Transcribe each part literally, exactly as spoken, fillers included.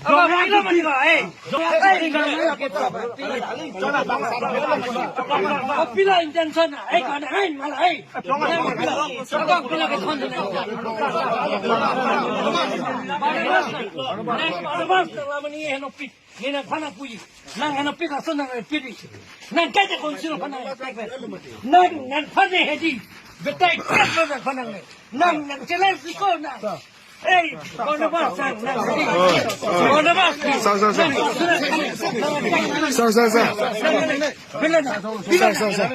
Aba pila mani ba, eh. Eh, pila intention, eh, kana, eh, mala, eh. Aba pila ke thon. Aba pila mani, eh, no pit. Nina phana puji. Nang hana pit aso nang pit. Nang kaja council phana. Nang, nang phana hedi. Betai kat nang phana. Nang, nang challenge ko na. Hey, Barnabas, sir, nang hedi. Barnabas, sir. Sir, sir, sir. Sir, sir, sir. Sir, sir, sir.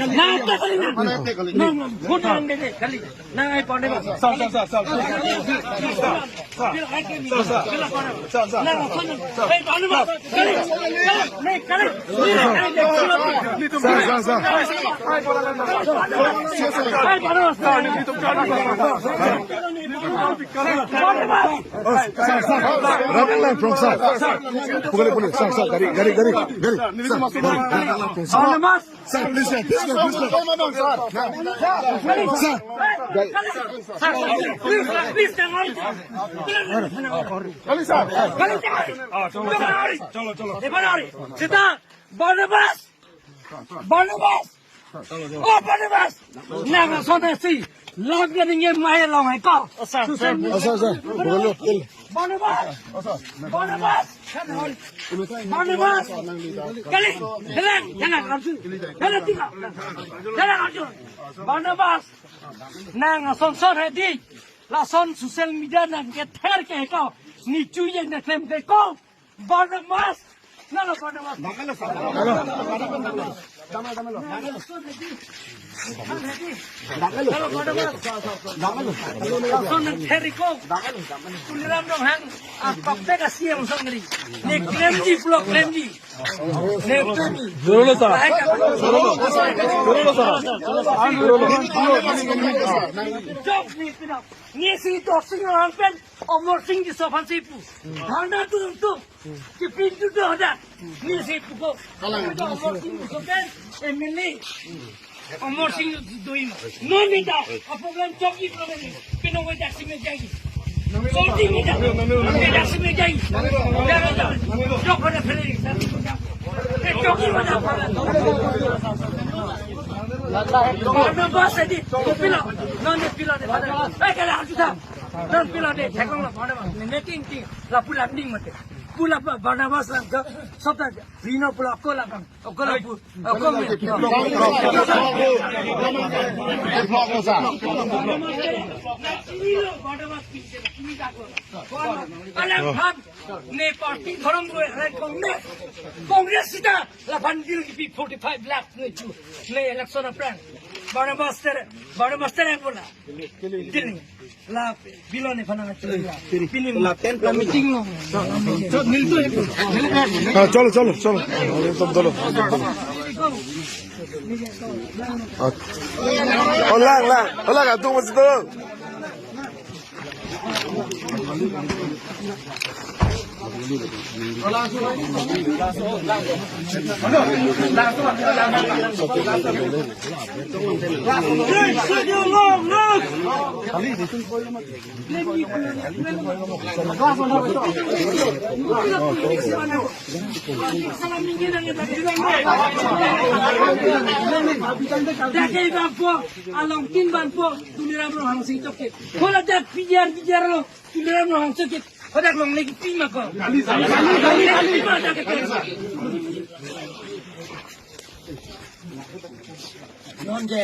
Nang, nang, nang, nang, nang, nang, nang, nang, Sir, sir, sir, sir. Sir, sir. Sir, sir. Nang, nang, nang, nang, nang, nang, nang, nang, Sir, sir, sir. Sir, sir, sir. Rapid line from sir. Pukuli, pukuli. Sir, sir, gari, gari, gari, gari. Sir, gari, gari line from sir. Sir, please, sir, please, sir, please, sir. Sir, sir. Please, please, please, sir. Kali, sir. Kali, sir. Chalo, chalo. Sita, Barnabas. Barnabas. Oh, Barnabas. Nang ason si. Log dia ning mai long hai ko. Sir, sir. Sir, sir. Barnabas. Barnabas. Barnabas. Kali. Jalan, jalan, Arjun. Jalan tiga. Jalan, Arjun. Barnabas. Nang ason son hedi. Lason social media nang kether ke ko. Ni chuye na klem ke ko. Barnabas. Nalo Barnabas. Nalo, sir. Nalo Barnabas. Lason nang ther ko. Tuliram Ronghang. Ah, pakpek a-C M songri. Ne klemji, pulo klemji. Ne klemji. Joro lo, sir. Joro lo. Joro lo, sir. Joro lo. Jok ni pinap. Ni si Dorsing Ronghang pen Amarsing Tisso aphan si pu. Dhana tu tu. Kipin tu tu ada. Ni si pu ko. Kalang. Amarsing Tisso pen M L A. Amarsing Tisso doi ma. Non ni ta. A program chokji program ni. Pino ko jaksi me jagi. Chokji me jagi. Jaksi me jagi. Jaga jaga. Jok pada phere. Eh, chokji pada phere. Barnabas hedi. Pilo. Non ni pilo de. Eh, kala harju ta. Non pilo de, theklong la Barnabas. Ne meeting ti la pu landing mate. Pu la Barnabas la jo, sota Rino pu la ko la bang. Ko la pu. Ko me. Barnabas pi se, pi ta ko. Alam khan, ne party dhorom ko, Congress. Congress sita, la phan dil kipi forty-five lakh ne chu. Ne election aphrang. Barnabas tere, Barnabas tere bola. Dil. La bilo ne phana chula. Pini la ten la meeting lo. So nil tu. Ah, chalo, chalo, chalo. Tum chalo. Ah. Oh, lang, lang. Oh, lang, atum masi tu. Along tin ban po, Tuliram Ronghang si chokche. Hola dak pijar pijar lo, Tuliram Ronghang chokche. Hodak long lagi pi ma ko. Kali, kali, kali, kali. Pi ma dak ke. Non je,